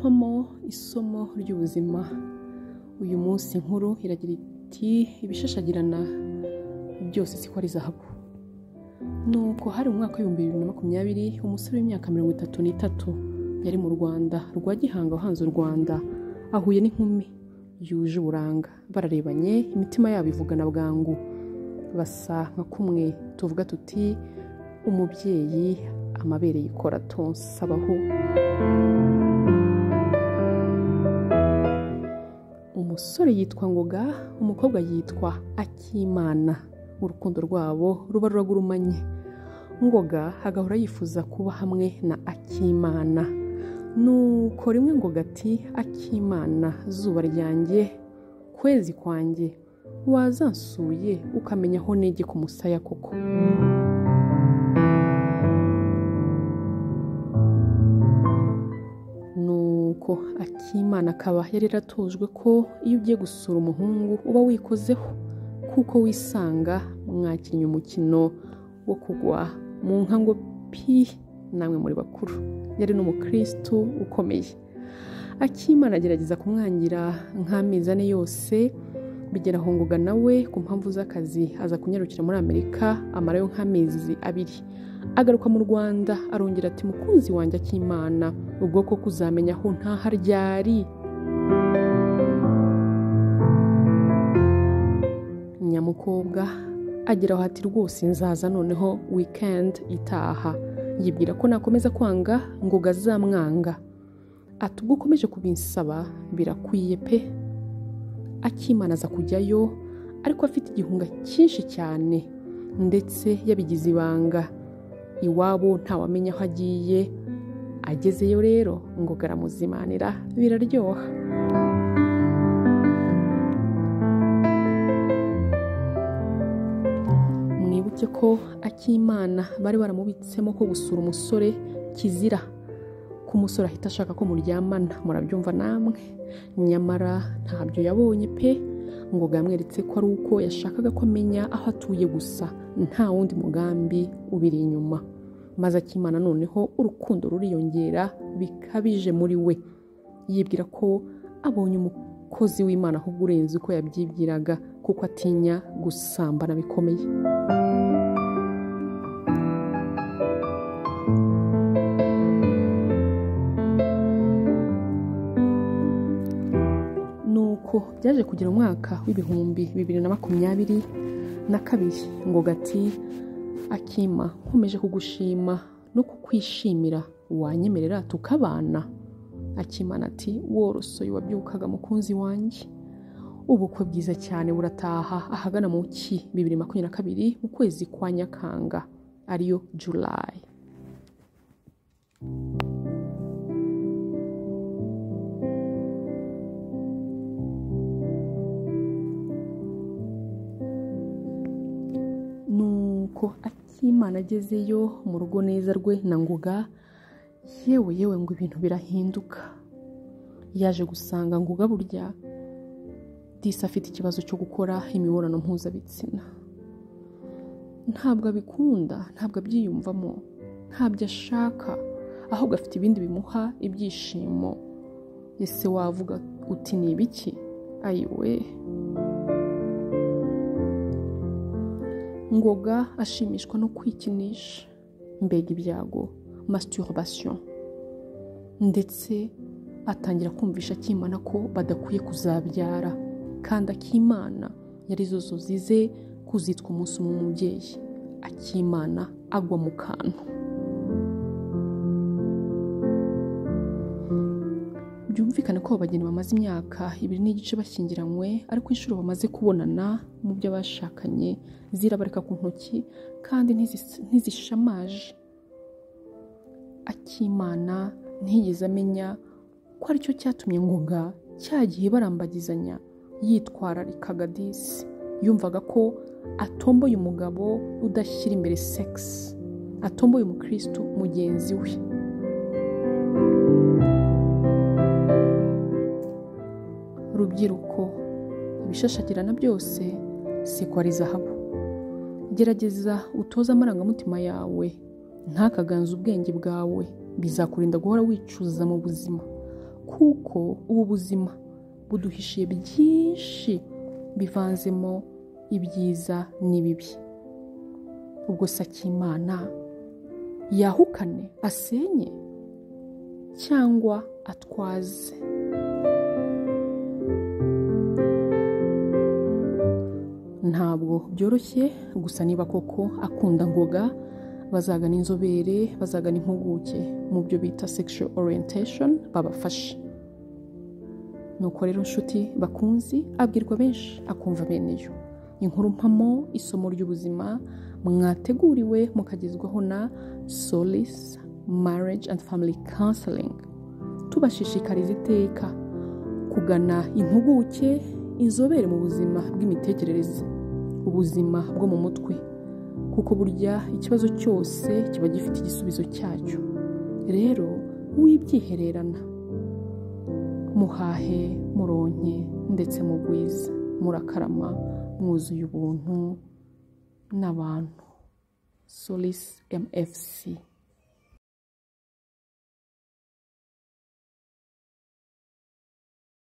mpamo isomo ry'ubuzima. Uyu munsi inkuru iragira iti ibishashagirana byose siko ari zahabu. Nuko hari mu mwaka w'ibihumbi 2020 umusore w'imyaka 33 yari mu Rwanda rwa Gihanga wahanze u Rwanda, ahuye n'inkumi yuje uburanga. Bararebanye imitima yabo ivugana bwangu, basa nka kumwe tuvuga tuti umubyeyi amabere yikora tonsabaho. Umusore yitwa Ngoga, umukobwa yitwa Akimana. Urukundo rwabo ruba ruragurumanye. Ngoga agahora yifuza kuba hamwe na Akimana. Nuko rimwe Ngoga ati Akimana, zuba ryanjye, kwezi kwanjye, wazansuye ukamenya aho nege ku musaya koko. Nuko Akimana akaba yari yaratojwe ko iyo ugiye gusura umuhungu uba wikozeho, kuko wisanga mwakinnye umukino wo kugwa mu nka ngo pi, namwe muri bakuru. Yari n'umukristu ukomeye. Akimana agerageza kumwangira nk'amezi ane yose, bigera aho Ngoga nawe ku mpamvu z'akazi aza kunyarukira muri Amerika, amarayo nk'amezi 2. Agaruka mu Rwanda arongera ati mukunzi wanjye Akimana, ubwo ko kuzamenya aho ntaha ryari. Nyamukobwa agira aho ati rwose nzaza noneho weekend itaha. Yibwira ko nakomeza kwanga Ngoga azamwanga. Ati ubwo ukomeje kubinsaba birakwiye pe. Akimana aza kujyayo ariko afite igihunga cyinshi cyane, ndetse yabigize ibanga. Iwabo ntawamenya aho agiye. Agezeyo rero Ngoga aramuzimanira biraryoha. Mwibuke ko Akimana bari baramubitsemo ko gusura umusore kizira, ko umusore ahita ashaka ko muryamana, murabyumva namwe. Nyamara ntabyo yabonye pe. Ngoga yamweretse ko ari uko yashakaga ko amenya aho atuye gusa, nta wundi mugambi ubiri inyuma. Maze Akimana noneho urukundo ruriyongera bikabije muri we. Yibwira ko abonye umukozi w'Imana ahubwo urenze uko yabyibwiraga, kuko atinya gusambana bikomeye. Nuko byaje kugira umwaka w'ibihumbi 2022 Ngoga ati Akima, nkomeje kugushima no kukwishimira, wanyemerera tukabana? Akimana ati worosoye wabyukaga mukunzi wanjye. Ubukwe bwiza cyane burataha ahagana mu ki 2022 mu kwezi kwa Nyakanga, ariyo July. Nuko Akimana agezeyo mu rugo neza rwe na Ngoga, yewe yewe ngo ibintu birahinduka. Yaje gusanga Ngoga burya disi afite ikibazo cyo gukora imibonano mpuzabitsina. Ntabwo abikunda, ntabwo abyiyumvamo, ntabyo ashaka, ahubwo afite ibindi bimuha ibyishimo. Ese wavuga uti ni ibiki? Ayiwe. Ngoga ashimishwa no kwikinisha, mbega ibyago, masturbation. Ndetse atangira kumvisha Akimana ko badakwiye kuzabyara, kandi Akimana yari zo zize kuzitwa umunsi umwe umubyeyi. Akimana agwa mu kantu. Byumvikane ko abageni bamaze imyaka 2.5 bashyingiranywe, ariko inshuro bamaze kubonana mu byo bashakanye zirabareka ku ntoki kandi ntizishamaje. Akimana ntiyigeze amenya ko aricyo cyatumye Ngoga cyagiye barambagizanya yitwararikaga disi. Yumvaga ko atomboye umugabo udashyira imbere sex, atomboye umukristo mugenzi we. Rubyiruko, ibishashagirana byose siko ari zahabu. Gerageza utoze amarangamutima yawe, ntakaganze ubwenge bwawe, bizakurinda guhora wicuza mu buzima. Kuko ubu buzima buduhishiye byinshi bivanzemo ibyiza n'ibibi. Ubwo Akimana yahukane, asenye cyangwa atwaze? Ntabwo byoroshye, gusa niba koko akunda Ngoga, bazagana inzobere, bazagana impuguke mu byo bita sexual orientation, babafashe. Nuko rero nshuti bakunzi, abwirwa benshi akumva bene yo. Inkuru mpamo, isomo ry'ubuzima mwateguriwe mukagezwaho na Solis Marriage and Family Counseling. Tubashishikariza iteka kugana impuguke, inzobere mu buzima bw'imitekerereze, ubuzima bwo mu mutwe, kuko burya ikibazo cyose kiba gifite igisubizo cyacyo. Rero wibyihererana, muhahe, muronke ndetse mugwize, murakarama, mwuzuye ubuntu n'abantu. Solis MFC.